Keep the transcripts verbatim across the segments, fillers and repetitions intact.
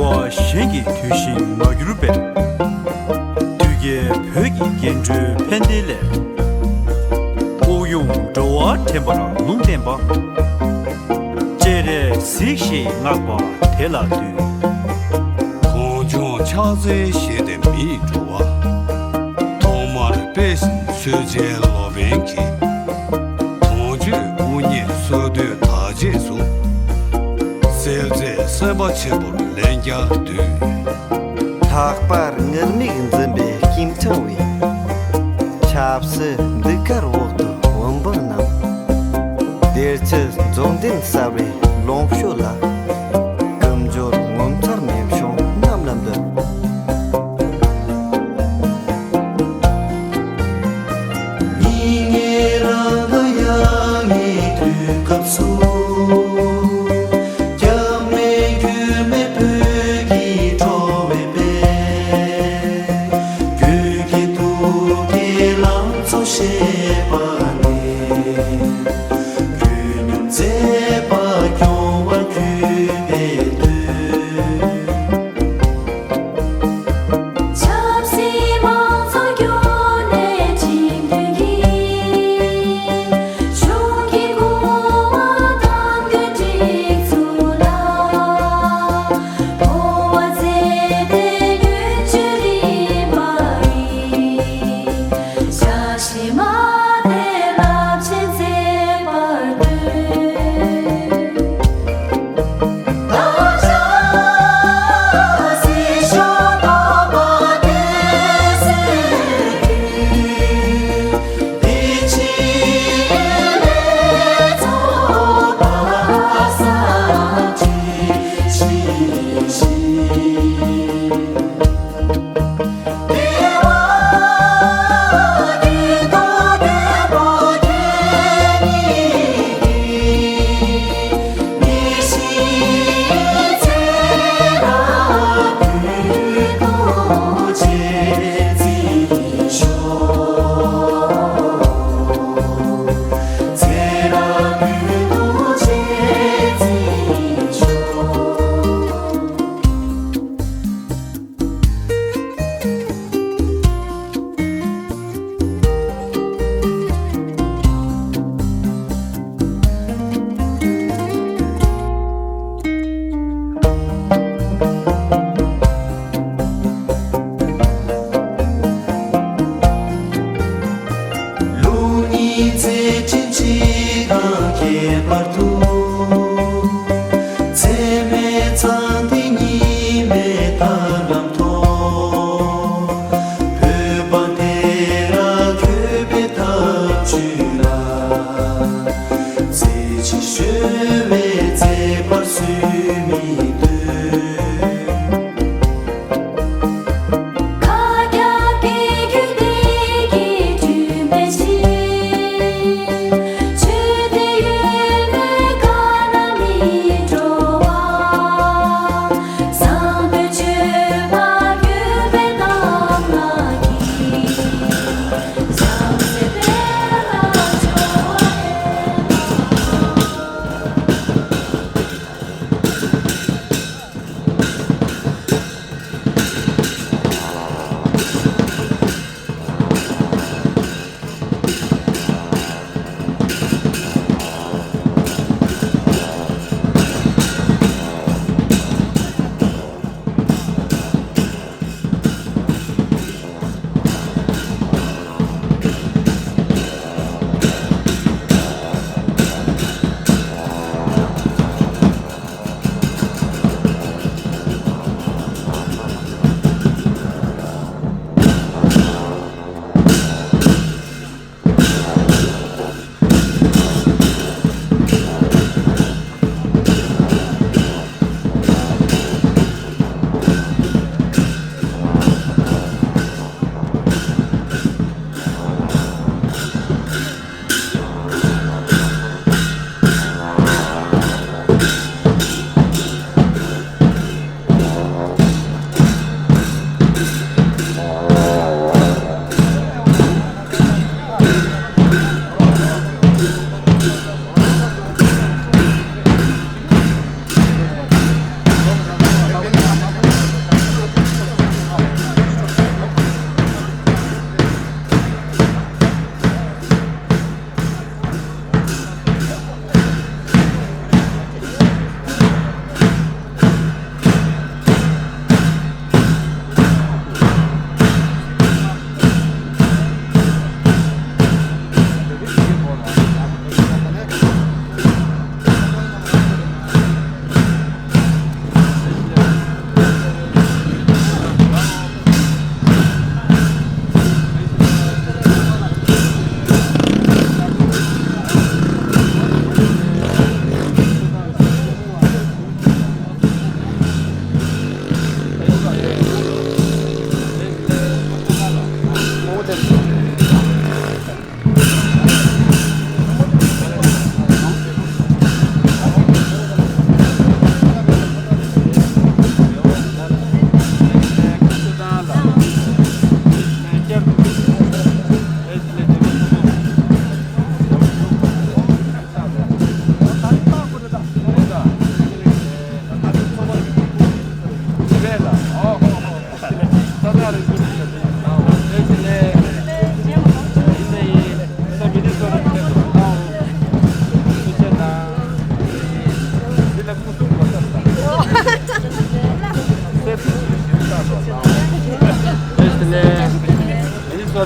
བ་གཞན་གྱི་དུས་བཞིན་མ་གྱུར་པའི། དུས་རྒྱལ་བོད་ཀྱི་རྒྱན་སྤྲོས་ཕན་བདེའི་སླད། དབུགས་དབྱུང་འགྲོ་བ་འདྲེན་པར་ལུང་བསྟན་པ། སྤྱན་རས་གཟིགས་ཞེས་བསྔགས་པ་དེ་ལ་འདུད། གངས་ལྗོངས་ཕྱག་འཚལ་ཞེས་དེ་མི་ཡི་འགྲོ་བ། ཐོག་མར་དཔེ་བཞིན་གསོལ་ཇའི་ལོ་པཎ་གྱི། དུང་བརྗོད་དབུ་བརྙེས་གསོལ་འདེབས་དག་རྗེས་སུ། གསལ་མཛད་སེམས་དཔའ་ཆེན་པོར་ལན་བརྒྱར་འདུད། ལྷག་པར་ངུར་སྨྲིག་འཛིན་པའི་སྐྱེམས་ཕྲེང་བའི། ཆབ་སྲིད་འདུལ་དཀར་འོག་ཏུ་འོད་འབར་རྣམས། བདེ་སྐྱིད་རྫོགས་ལྡན་གསལ་བའི་ལོངས་སྤྱོད་ལ། ཀུན་སྦྱོར་ངོ་མཚར་མེ་བྱུང་རྣམས་ལ་འདུད། སྙིགས་ལྔའི་རང་མདངས་ཡལ་ངེས་དུས་སྐབས་སུ། སྐྱབས་གནས་འགྱུར་མེད་བོད་ཀྱི་འགྲོ་བའི་དཔལ། རྒྱུད་ཀྱི་ཐུགས་ཀྱི་ལང་ཚོ་བཞད་པ་ནས། རྒྱུད་སྙོམས་མཛད་པ་སྐྱོང་བར་གྱུར་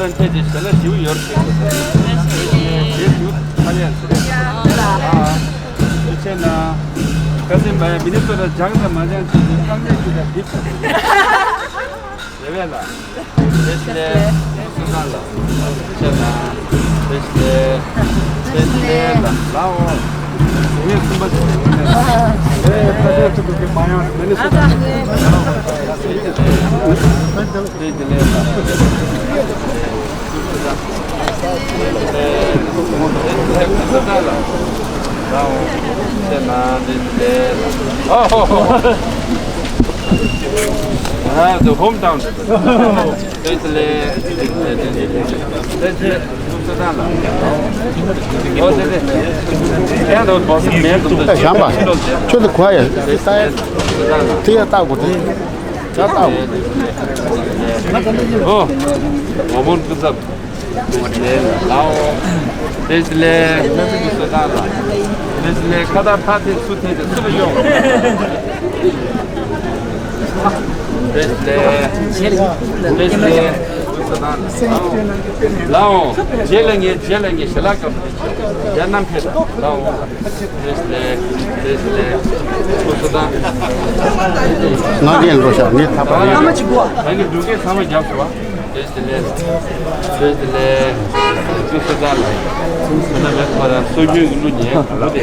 རང་ཐད་དེ་ཞལ་ལག་ཞིབ་ཡོད་ཟེར་གྱི་རེད། དེ་ཞིབ་ཚར་ཡ་ཟེར། ཨ་ཨ། དེ་བྱས་ན་ཁ་སང་བ་ཡ་མི་ནི་སོ་ཊ་སྦྱངས་དང་མ་སྦྱངས་བྱས་ནས་བསམ་ཚུལ་ཞིག་དང་འགྲིག་ཐུབ་པ་རེད། རེད་པས་ལགས། བདེ་ལེགས། སུ་ཚང་ལ། ཆེ་ན། བདེ་ལེགས། བདེ་ལེགས་ལ་ལའོ། ངས་གསུམ་པ་ཞིག་ཡིན་ནས། ཨེ་ད་ལྟ་ཐུག་གི་མ་ཡང་མི་ནི་སུ་ཚང་། བདེ་ལེགས་ལ། སུ་ཚང་ལ། ལའོ། ཆེ་ན་བདེ་ལེགས་ལ། ཨོ་ཧོ་ཧོ། ཨ་ད་ཧོམ་ཊའུན། ད་བྱམས་པ། ཁྱོད་ད་གོ་ཡ། དེ་ཡ་ལྟ་དགོས་དེ། ད་ལྟ་དགོས། ཨོ། ཝ་མོན་སྐུ་ཚབ། ལའོ། བདེ་ལེགས། བདེ་ལེགས། ཁ་བཏགས་ཕར་འཐེན་ཚུར་འཐེན་དེ་ཚུར་ལ་གཡོག་བདེ་ལེགས། བདེ་ལེགས། ལའོ། རྗེས་ལ་ངས་རྗེས་ལ་ངས་ཞལ་ལག་སྐབས་དེ་ཡར་བསྣམས་ཕེབས་དང་ལའོ། བདེ་ལེགས། བདེ་ལེགས། ང་རྒན་འགྲོ་ཤག་ངས་ཐག་པ་ཉན། ད་ནི་འབྲུག་རྒན་ཚང་མ་རྒྱབ་སོང་བ། བདེ་ལེགས། བདེ་ལེགས། སྐུ་གཟུགས་བཟང་ལ། ཁོ་ན་མེད་ཁོ་རང་སྲོལ་རྒྱུན་གྱི་གླུ་ཉན་ག་ལ་དེ།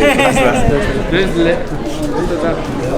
བདེ་ལེགས། སྐུ་གཟུགས་བཟང་།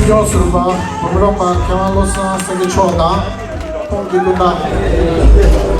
སྐྱོང་ཟུར་པ་འབུམ་རམས་པ་མཁས་དབང་བློ་བཟང་སེང་གེ་མཆོག་དང་། ཁོང་གི་སྐུ་ཟླ། དམིགས་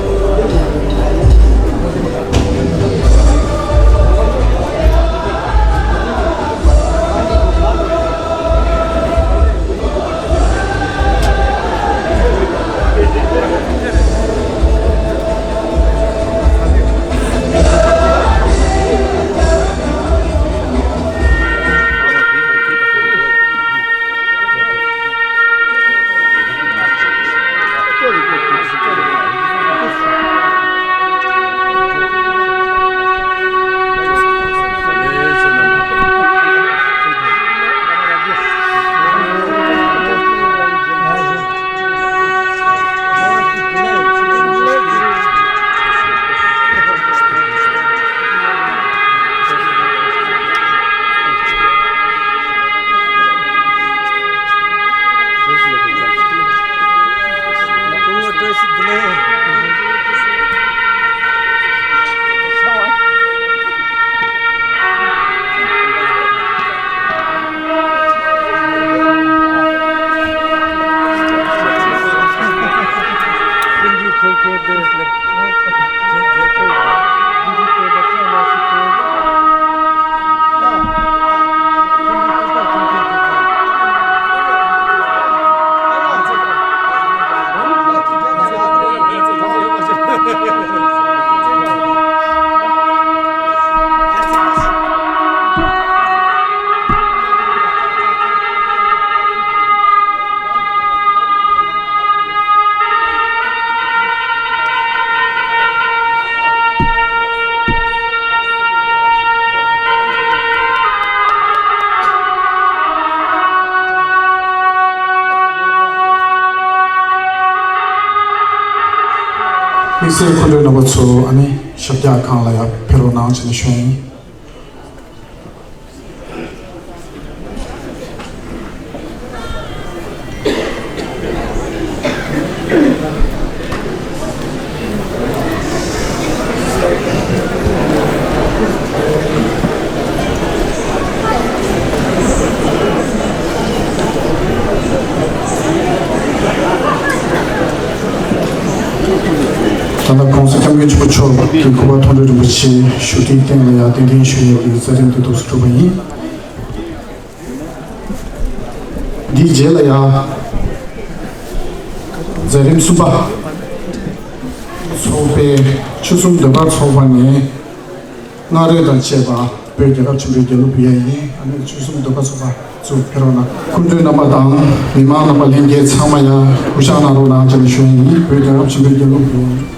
བསལ་སྐུ་མགྲོན་རྣམ་པ་ཚོ་ཨ་ནི་ཞབས་བཀྱག་སྒང་ལ་ཡར་ཕེབས་རོགས་གནང་ཞེས་ནས་ཞུ་ཡ་ཡིན། ད་ལྟ་༸གོང་ས་༸སྐྱབས་མགོན་ཆེན་པོ་མཆོག་གི་སྐུ་པར་མཐོང་གྲོལ་རིན་པོ་ཆེའི་བཞུགས་ཁྲིའི་སྟེང་ལ་ཡང་གདན་འདྲེན་ཞུ་ཡས་ཀྱི་མཛད་རིམ་དེ་འདུག་སེ་གྲུབ་པ་ཡིན། འདིའི་རྗེས་ལ་ཡང་མཛད་རིམ་གསུམ་པ་ཚོགས་པའི་ཆོལ་གསུམ་ཟློས་གར་ཚོགས་པ་ནས་སྔ་རོལ་དང་བཅས་པ་བོད་རྒྱལ་ཁབ་ཆེན་པོའི་རྒྱལ་གླུ་འབུལ་ཡ་ཡིན། ཨ་ནི་ཆོལ་གསུམ་ཟློས་གར་ཚོགས་པ་ཚུར་ཕེབས་རོགས་གནང་། སྐུ་མགྲོན་རྣམ་པ་དང་མི་མང་རྣམ་པ་ལྷན་རྒྱས་ཚང་མ་ཡང་གུས་ཕྱག་གནང་རོགས་གནང་ཅེས་ནས་ཞུ་ཡ་ཡིན། བོད་རྒྱལ་ཁབ་ཆེན་པོའི་རྒྱལ་གླུ་འབུལ་ཡ་ཡིན།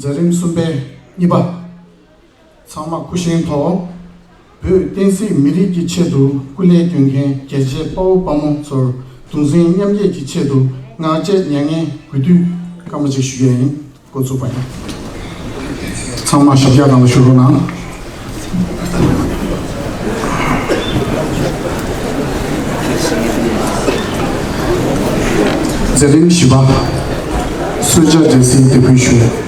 མཛད་རིམ་གསུམ་པའི་གཉིས་པ། ཚང་མ་སྐུ་བཞེངས་ཐོག་བོད་བསྟན་སྲིད་མི་རིགས་ཀྱི་ཆེད་དུ་སྐུ་ལས་སྐྱོན་མཁན་རྒྱལ་གཅེས་དཔའ་བོ་དཔའ་མོ་ཚོར་གདུང་སེམས་མཉམ་སྐྱེད་ཀྱི་ཆེད་དུ་ངག་བཅད་མྱ་ངན་གུས་འདུད་སྐར་མ་གཅིག་ཞུ་ཡས་ཡིན། འགོ་ཚུགས་པ་ཡིན། ཚང་མ་ཞབས་བཀྱག་སྒང་ལ་བཞུགས་རོགས་གནང་། མཛད་ ལས་རིམ་བཞི་པ། གསོལ་ཇ་སྦྱིན་སྲེག་འདེགས་འབུལ་ཞུ།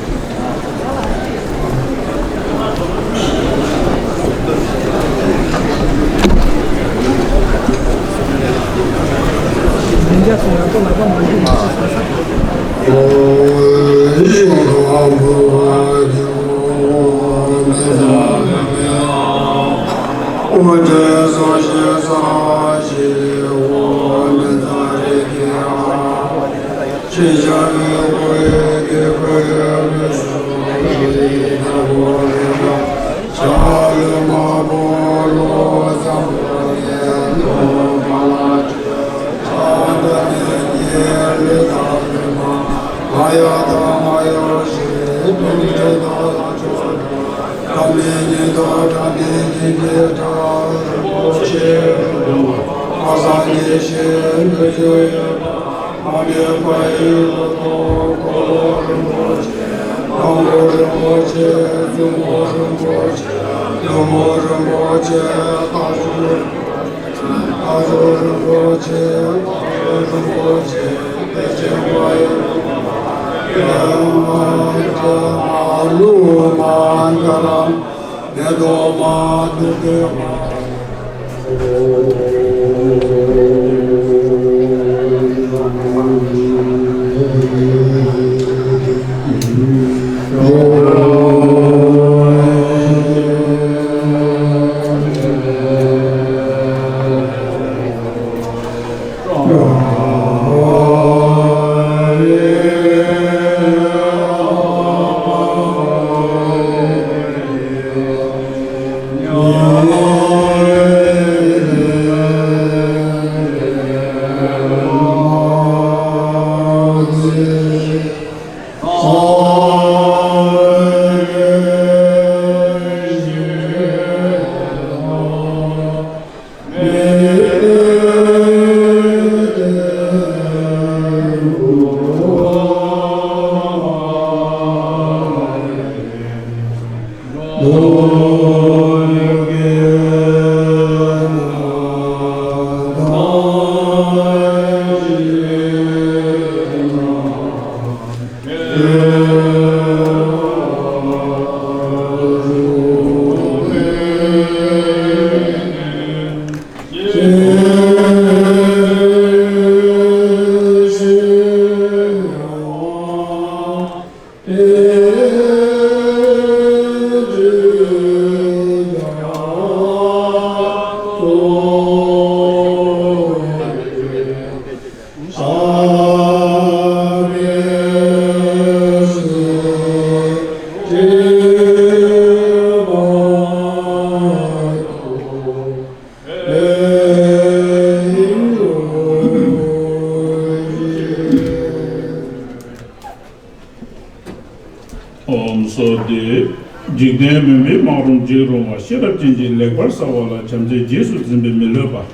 ཨོཾ་སྭ་དྷི། འཇིག་རྟེན་མུན་པའི་སྨག་རུམ་འཇིགས་རུང་བ། ཤེས་རབ་ཅན་གྱིས་ལེགས་པར་གསལ་བ་ལ། བྱམས་བརྩེས་རྗེས་སུ་འཛིན་པས་མི་ལྷོད་པ།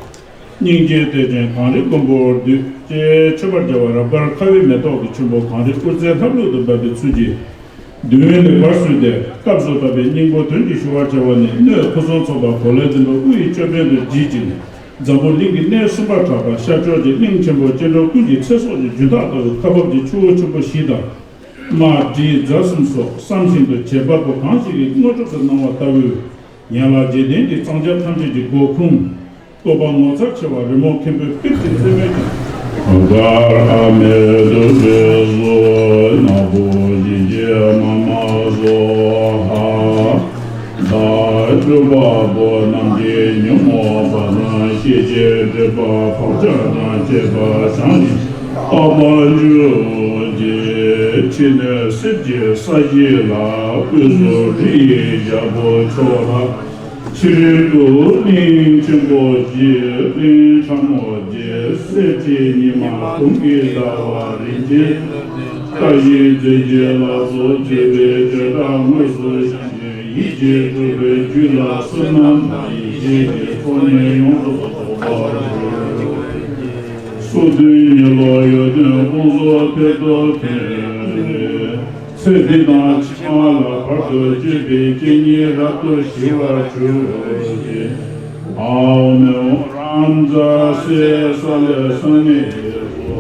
སྙིང་རྗེའི་གཏེར་ཆེན་གངས་རི་མགོན་པོར་འདུད། ཅེས་མཆོད་པར་བརྒྱབ་པ་རབ་དཀར་ཁ་བའི་མེ་ཏོག་གི་ཆུན་པོ་གངས་རི་དབུ་རྩེའི་ལྷབ་ལྷུབ་ཏུ་འབབ་པའི་ཚུལ་གྱིས། མདུན་ལེགས་པར་བསུས་ཏེ་སྐབས་སུ་བབ་པའི་སྙིང་པོ་དོན་གྱིས་ཞུ་བར་བྱ་བ་ནི། སྣོད་ཕུན་སུམ་ཚོགས་པ་གོ་ལའི་སྡོང་པོ་དབུ་ཡི་ཅོད་པན་དུ་བརྗིད་ཅིང་། འཛམ་བུ་གླིང་གི་གནས་གསུམ་པར་གྲགས་པ་ཤར་ཕྱོགས་ཀྱི་གླིང་ཆེན་པོ་སྐྱེ་འགྲོ་ཀུན་གྱི་ཚེ་སྲོག་གི་རྒྱུན་ཐག་ལྟ་བུའི་ཁ་འབབ་ཀྱི་ཆུ་བོ་ཆེན་པོ་བཞི་དང་། རྨ་འབྲི་རྫ་གསུམ་སོགས་བསམ་བཞིན་དུ་བྱེད་པ་པོ་གང་ཞིག་གིས་དངོས་གྲུབ་ཏུ་སྣང་བ་ལྟ་བུའི། ཡན་ལག་བརྒྱད་ལྡན་གྱི་གཙང་ཆབ་ཐམས་ཅད་ཀྱི་སྒོ་ཁུང་། བཀོད་པ་ངོ་མཚར་ཆེ་བ་རི་མོ་མཁན་པོའི་པིར་གྱི་རྩེ་མོའི་ཀྱང་། ཕྱི་ནས་གསེར་གྱི་ས་གཞི་ལ། དབུས་སུ་རི་ཡི་རྒྱལ་པོ་མཆོག་ལ། ཕྱི་རོལ་དུ་གླིང་ཆེན་པོ་བཞི། གླིང་ཕྲ་མོ་བརྒྱད། གསེར་གྱི་ཉི་མ་གུང་གི་ཟླ་བ། རིན་ཆེན་ཀ་ཡི་རྫས་ཀྱི་ལ་སོགས་བརྗོད་པའི་བརྗོད་བྱ་དངོས་སུ་བཤད་ཅིང་། ཡིད་ཀྱིས་གྲུབ་པའི་རྒྱུད་ལ་བསོད་ནམས་དང་ཡེ་ཤེས་ཀྱི་ཚོགས་གཉིས་ཡོངས་སུ་རྫོགས་པར་འགྱུར། སོ་བདུན་ཉི་ལོ་ཡོན་ཏན་དབང་སོགས་འཕེལ་དུ་འཕེལ། ཚེ་འདི་དང་ཕྱི་མ་ལ་བར་དུ་གཅོད་པའི་རྐྱེན་གཉིས་རབ་ཏུ་ཞི་བར་གྱུར་ཅིག། ཨོཾ་ཨོཾ་རཱ་ཛཿསེ་ས་ལེ་ས་ནི་ཧེ་སོ།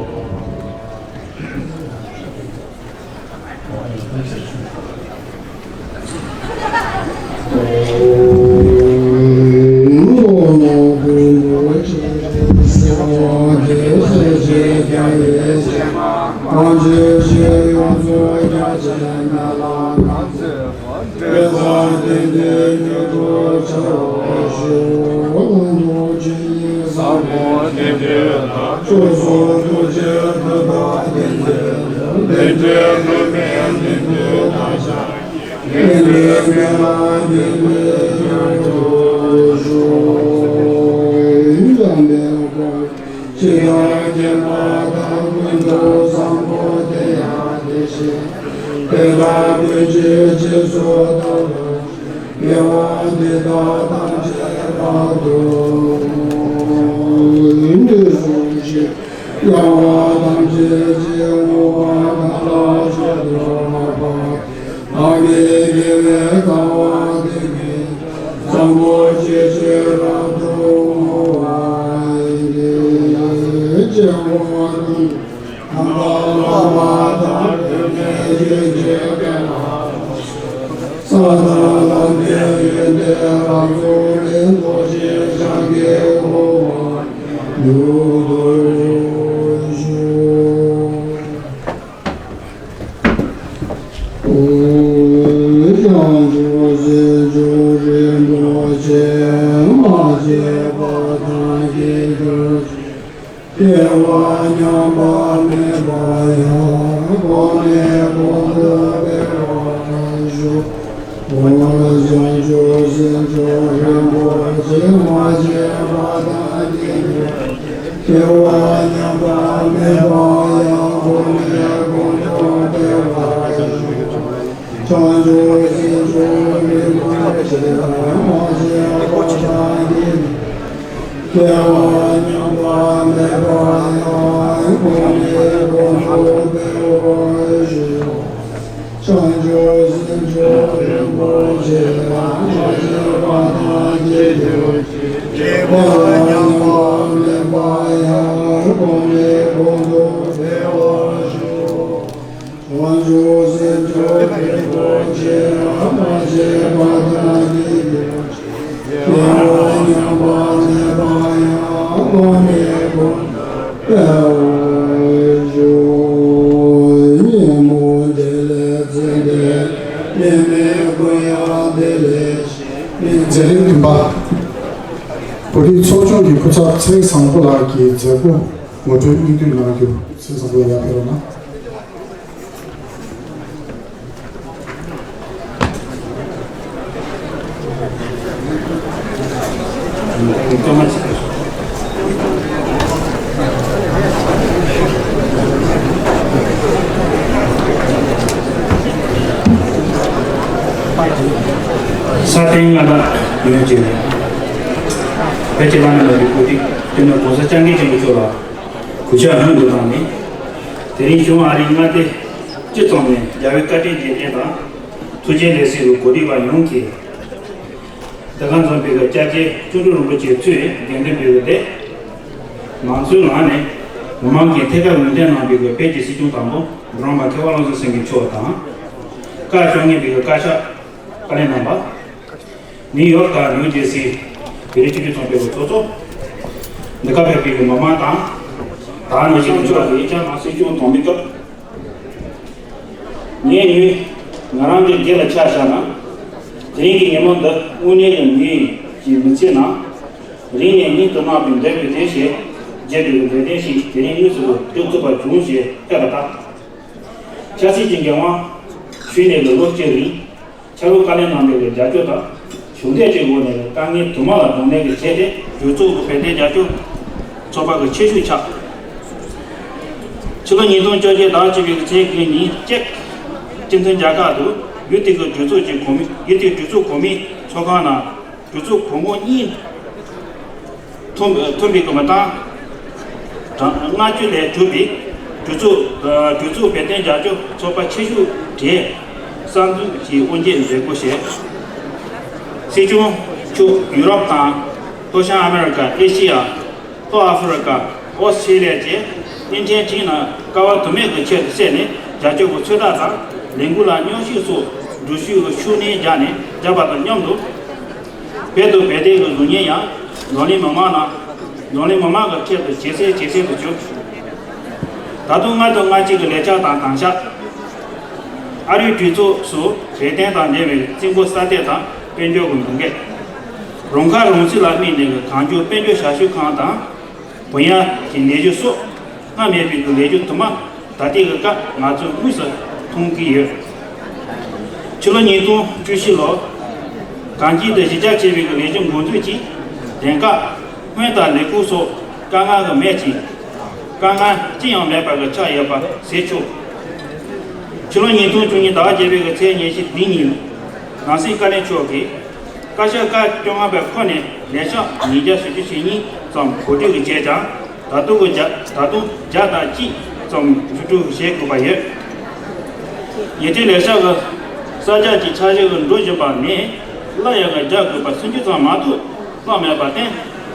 མཛད་རིམ་བདུན་པ། བོད་རིགས་ཚོགས་ཆུང་གི་སྐུ་ཚབ་ཚེ་རིང་བཟང་པོ་ལགས་ཀྱིས་མཛད་སྒོ་ངོ་སྤྲོད་སྙིང་བསྡུས་གནང་རྒྱུ། ཚེ་རིང་བཟང་པོ་ལགས་ཡར་ཕེབས་རོགས་གནང་། ས་སྟེང་མངའ་བདག་ཡོངས་ཀྱི་བོད་ཀྱི་བླ་ན་མེད་པའི་བོད་རིགས་སྤྱི་ནོར་༸གོང་ས་༸སྐྱབས་མགོན་ཆེན་པོ་མཆོག་ལ་གུས་ཕྱག་སྔོན་དུ་བཏང་ནས། དེ་རིང་བྱུང་ཨ་རིའི་མངའ་སྡེ་སྤྱི་ཚོགས་ནས་རྒྱལ་བའི་བཀའ་དྲིན་རྗེས་དྲན་དང་། ཐུགས་རྗེ་ལེགས་གསོལ་གྱི་གོ་སྒྲིག་པ་ཡོངས་ཀྱིས། དེ་ག་འཛོམས་པའི་སྐྱབས་རྗེ་མཆོག་སྤྲུལ་རིན་པོ་ཆེ་གཙོས་དགེ་འདུན་པའི་སྡེ། ང་ཚོའི་ངང་ནས་མི་མང་གིས་ཐད་ཀར་ངོས་འཛིན་གནང་བའི་བོད་ཀྱི་སྲིད་སྐྱོང་དང་པོ་ཌོ་ནལ་མར་ཁེ་པ་བློ་བཟང་སེང་གེ་མཆོག་དང་། བཀའ་ཤོག་ངེས་པའི་བཀའ་ཤག་བཀའ་བློན་རྣམ་པ། ནིའུ་ཡོག་དང་ནིའུ་ཇེ་སི་བོད་རིགས་སྤྱི་མཐུན་ཚོགས་པའི་ཚོགས་གཙོ། འདི་ག་ཕེབས་པའི་མི་མང་དང་། ད་ནང་བཞིན་མི་ཚོགས་ཀྱི་ཡིག་ཆ་ནང་སྲིད་སྐྱོང་དང་པོའི་སྐབས། ངས་ནི་ང་རང་གི་སྒེར་ལ་ཆ་བཞག་ན། དེ་རིང་གི་ཉིན་མོ་འདི་དངོས་གནས་ཀྱི་ངེད་ཀྱི་མི་ཚེ་ནང་རིང་ནས་སྙིང་དུ་བརྣག་པའི་འདོད་པའི་དོན་ཞེས་བརྗོད་པའི་འདོད་དོན་ཞིག་དེ་རིང་དངོས་སུ་འགྲུབ་ཐུབ་པ་བྱུང་ཞེས་ཕེབས་པ་དང་། ཆབ་སྲིད་ཀྱི་འགན་དབང་ཞུས་ནས་ཀྱི་ལོ་བཅུ་རིང་། ཕྱག་རོགས་བཀའ་བློན་རྣམ་པའི་རྒྱབ་སྐྱོར་དང་གཞུང་འབྲེལ་གྱི་སྒོ་ནས་དཀའ་ངལ་དུ་མ་ལ་གདོང་ལེན་གྱི་ཆེད་དེ་གྲོས་ཚོགས་ཀྱི་བོད་དོན་རྒྱབ་སྐྱོར་ཚོགས་པ་གི་ཆེད་ཞུགས་ཆགས། ཕྱི་ལོ་ཉིས་སྟོང་བཅོ་བརྒྱད་ཟླ་བ་གཅིག་པའི་ཚེས་བརྒྱད་ཉིན་གཅིག་སྤྱི་མཐུན་རྒྱལ་ཁབ་ཏུ་ཡུལ་དེ་གི་གྲོས་ཚོགས་ཀྱི་གོ་མི་ཡུལ་དེའི་གྲོས་ཚོགས་གོ་མིའི་ཚོགས་ཁང་ནང་གྲོས་ཚོགས་གོང་འོག་གཉིས། མཐུན་མཐུན་པའི་གོ་མི་དང་། གྲངས་ལྔ་བཅུ་ལས་གྲུབ་པའི་གྲོས་ཚོགས་གྲོས་ཚོགས་བོད་དོན་རྒྱབ་སྐྱོར་ཚོགས་པ་ཆེ་ཤོས་གྲས་གསར་འཛུགས་ཀྱི་དབུ་འབྱེད་མཛད་སྒོ་བྱས། སྲིད་སྐྱོང་མཆོག་ཡུ་རོབ་དང་། ལྷོ་བྱང་ཨ་མེ་རི་ཀ། ཨེ་ཤི་ཡ། ལྷོ་ཨ་ཧྥེ་རི་ཀ། ཨོ་སི་ཀྲི་ལི་ཡ་བཅས་གླིང་ཕྲན་ཁྲིམས་ནང་དཀའ་བ་དུ་མའི་གི་ཆེད་དུ་བསད་ནས་རྒྱབ་སྐྱོར་གྱི་ཚོད་ལྟ་དང་ལས་འགུལ་ལ་མཉམ་ཞུགས་སོགས་འགྲུལ་བཞུད་ཀྱི་ཤུགས་སྣོན་བརྒྱབ་ནས་བརྒྱབ་པ་དང་མཉམ་དུ། བོད་དུ་བོད་དོན་གྱི་གཟུགས་བརྙན་ཡང་འཛམ་གླིང་མི་མང་ནང་འཛམ་གླིང་མི་མང་གི་ཁྲོད་དུ་ཇེ་གསལ་ཇེ་གསལ་དུ་གྱུར། ད་དུང་ལྔ་དང་ལྔ་གཅིག་གི་ལས་འཆར་དང་དམ་བཅའ། ཨ་རིའི་གྲོས་ཚོགས་སུ་བོད་དོན་དང་འབྲེལ་བའི་རྩིས་འགོ་གསར་གཏོད་དང་དཔལ་འབྱོར་གྱི་འདུ་འགོད། རང་ཁ་རང་གསོ་ལ་དམིགས་ནས་གང་མགྱོགས་དཔལ་འབྱོར་ཞབས་ཞུ་ཁང་དང་། བུ་ཡ་གི་ལས་གཞི་སོགས་སྔར་མེད་པའི་ལས་འགུལ་དུ་མ་ད་ལྟའི་གི་སྐབས་ང་ཚོས་དངོས་སུ་མཐོང་གི་ཡོད། ཕྱི་ལོ་ཉིས་སྟོང་བཅུ་བཞི་ལོར་གངས་སྐྱིད་དུ་གཞིས་ཆགས་ཆེ་བའི་གི་ལས་གཞི་འགོ་འཛུགས་ཀྱིས་དེང་སྐབས་སྔོན་དང་ལས་ཁུངས་སོགས་དཀའ་ངལ་གྱི་མེད་ཅིང་། དཀའ་ངལ་ཅི་ཡང་མེད་པ་གི་ཆགས་ཡོད་པ་ཟེར་ཆོག་ཕྱི་ལོ་ཉིས་སྟོང་བཅུ་གཉིས་ཟླ་བ་བརྒྱད་པའི་གི་ཚེས་ཉེར་བཞི་འདི་ཉིན་ནང་སྲིད་བཀའ་བློན་མཆོག་གིས། བཀའ་ཤག་སྐབས་བཅོ་ལྔ་པའི་འཁོར་ནས་ལས་ཤག་ཉིས་བརྒྱ་བཞི་བཅུ་ཞེ་གཉིས་ཙམ་གོ་སྒྲིག་གིས་བྱས་ཀྱང་། ད་དུང་གི་བརྒྱ་ད་དུང་བརྒྱ་དང་གཅིག་ཙམ་བཅུ་དྲུག་བྱེད་དགོས་པ་ཡོད། ཉེ་དུས་ལས་ཤག་གི་གསར་རྒྱག་གི་འཆར་གཞི་གི་འགྲོ་བཞིན་པ་ནས་སླར་ཡང་གི་རྒྱག་དགོས་པ་སུམ་ཅུ་ཙམ་མ་གཏོགས་བླངས་མེད་པར་བརྟེན།